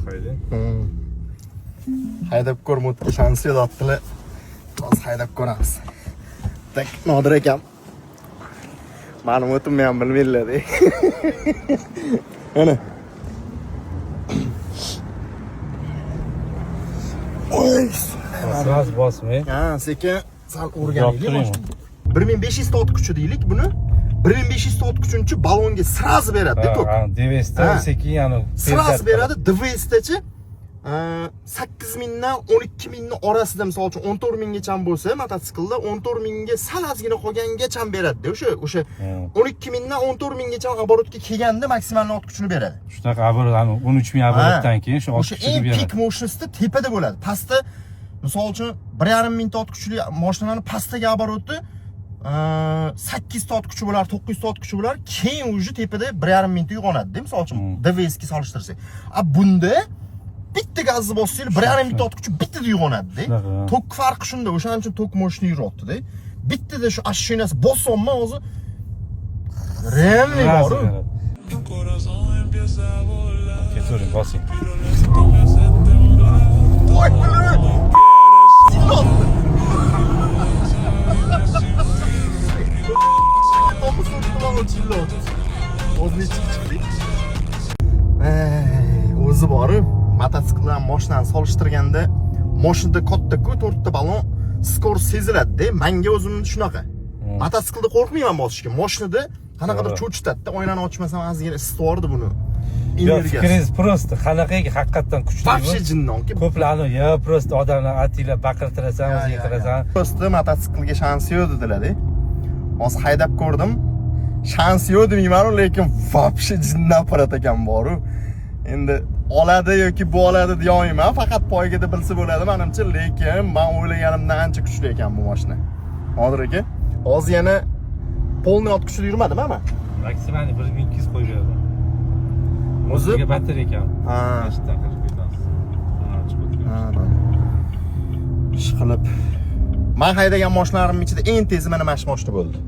Haydang. Haydab ko'r, motga shansi yo'q debdilar. Hozir haydab ko'ramiz. Так, Nodir akam. Mani motimni ham bilmaydilar. Ana. Oy. Сразу bosmang. Ha, sekin sal Yoqib o'rganaylik. turing. 1500 ta ot kuchi deylik buni. 1500 ta ot kuchinchi balonga сразу beradi tok. Ha, ДВС da Ha. sekin yani Сразу beradi. ДВС dachi 8000 dan 12 000 ni orasida, misol uchun 14 minggacha bo'lsa, mototsiklda 14 mingga sal ozgina qolgangacha beradi o'sha 12 mingdan 14 minggacha оборот ga kelganda maksimal ot kuchini beradi. Shunaqa оборот, ani 13 ming оборот dan keyin shu ot O'sha kuchini eng beradi. пик мощности tepada bo'ladi. Pastda, misol uchun, 1,5 mingta ot kuchli mashinalarni pastdagi оборот i 8 ta ot kuchi bo'lar, 9 ta ot kuchi bo'lar, keyin уже tepada 1,5 mingta uyg'onadi, misol uchun ДВС ga solishtirsak. A bunda bitta gazni bossangiz, 1,5 mingta ot kuchi bittada uyg'onadi. Shunaqa. Tok farqi shunda, o'shaning uchun tok мощный yuryapti-da. Bittada shu ощущение si bosyapman hozir. Реальный Сразу bor. Beradi. Ketavering, bosing. Voy, bilaman. Silotdi. To'qqiz to'rt chillot. O'zi nechi chiqdik? Ey, o'zi boru mototsikl bilan mashinani solishtirganda mashinada katta-ku, to'rtta balon, скорость seziladi-da. Manga o'zim shunaqa. Mototsiklda qo'rqmayman bosishga. Mashinada qanaqadir cho'chitadi-da, oynani ochmasam ozgina isitvordi buni. Yo'q, Energiyasi. Fikringiz просто qanaqaki haqiqatdan kuchli. Вообще jinnonki. Ko'plarni yo просто odamlar atinglar baqirtirasan, o'zing qilasan. Просто mototsiklga shansi yo'q dedilar-da. Hozir haydab ko'rdim. Shansi yo'q demayman, lekin вообще jinni apparat ekan boru. Endi oladi yoki bu oladi deya olmayman, faqat poygada bilsa bo'ladi menimcha, lekin men o'ylaganimdan ancha kuchli ekan bu mashina. Nodir aka, hozir yana полный ot kuchida yurmadim ama. Максимальный 1200 qo'yib berdim. O'zi? O'ziga batareyka ekan. Ha. Shundan qilib ketamiz. Buni ochib o'tgan. Ha, ish qilib. Men haydagan mashinalarim ichida eng tezi mana shu mashina bo'ldi.